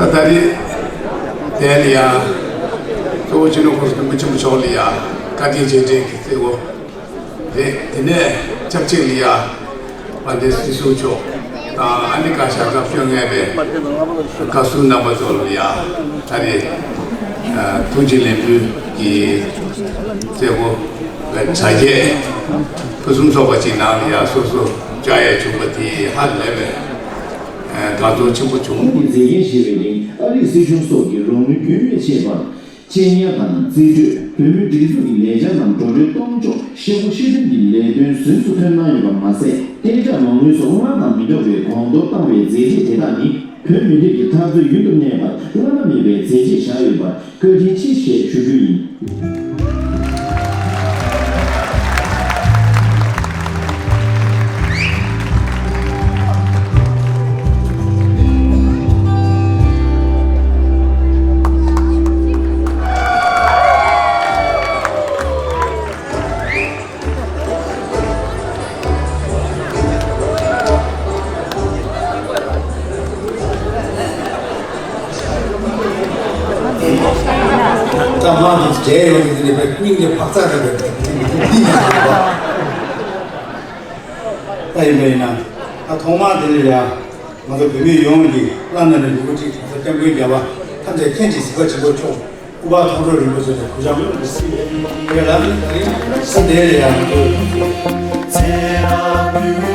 ད་ད་རེས་དེ་ལ་ཡང་གཙོ་བོ་སྤྱི་ནོར་༸གོང་ས་༸སྐྱབས་མགོན་ཆེན་པོ་མཆོག་ལ་ཡང་བཀའ་དྲིན་རྗེས་དྲན་གྱི་བརྩེ་བ་རེད། དེ་ནས་ཆབས་ཅིག་ལ་ཡང་དཔལ་ལྡན་སྲིད་ཟུར་མཆོག་དང་ཨ་མི་རི་ཀ་ཤར་ཁག་བཅོ་ལྔ་པའི་བཀའ་ཟུར་རྣམ་པ་ཚོ་ལ་ཡང་ད་རེས་ཐུགས་རྗེ་ལེགས་འབུལ་གྱི་བརྩེ་བ་གྲ་རྒྱས་ཕུན་སུམ་ཚོགས་པ་ཅིག་ནང་ལ་ཡང་སོ་སོ་བཅར་ཡས་བྱུང་བ་དེ་ཧ་ལས་པའི་དགའ་ཚོར་ཆེན་པོ་བྱུང་། ཁོང་གིས་མཛད་འགན་བཞེས་པའི་རིང་ཨ་རིའི་སྲིད་གཞུང་སོགས་ཀྱི་རོགས་དངུལ་རྒྱུས་མེད་བྱས་པར། གཅེས་ཉར་དང་རྩིས་སྤྲོད། བོད་མིའི་སྒྲིག་འཛུགས་ཀྱི་ལས་འཆར་རྣམས་འགྲོ་གྲོན་གཏོང་ཕྱོགས་ཤེལ་སྒོ་བཤེར་འདེམས་ཀྱི་ལས་དོན་ཟུར་དུ་ཐོན་གནང་ཡོད་པ་མ་ཟད། གཏན་འཇགས་མ་དངུལ་སོགས་སྔར་དང་མི་འདྲ་བའི་གོང་མཐོར་བཏང་བའི་མཛད་རྗེས་དེ་དག་ནི། བོད་མི་རིགས་ཀྱི་འཐབ་རྩོད་ཡུན་དུ་གནས་པར་བླ་ན་མེད་པའི་མཛད་རྗེས་བཞག་ཡོད་པར་བཀའ་དྲིན་ཆེ་ཞེས་ཞུ་རྒྱུ་ཡིན། ད་མ་འདི་བྱས་ཡོང་གི་འདི་ནི་བས་སྙིང་རྗེ་བག་ཚ་རེད་པས། ད་ཡིན་པ་ཡིན་ན། ཐོག་མར་དེ་ནས་ཡང་ང་ཚོ་བོད་མི་ཡོངས་ཀྱི་བླ་ན་མེད་པའི་ལུང་པ་གཅིག་གྲྭ་ས་སྐྱབས་མགོན་རྒྱལ་བ་ཐམས་ཅད་མཁྱེན་ཅིང་གཟིགས་པ་ཆེན་པོ་མཆོག་སྐུ་པར་མཐོང་གྲོལ་རིན་པོ་ཆེ་ལ་གུས་ཕྱག་སྔོན་དུ་གཟིགས་པའི་ལ་ནི་ད་རིང་ས་དེ་ལ་ཡང་ང་ཚོ།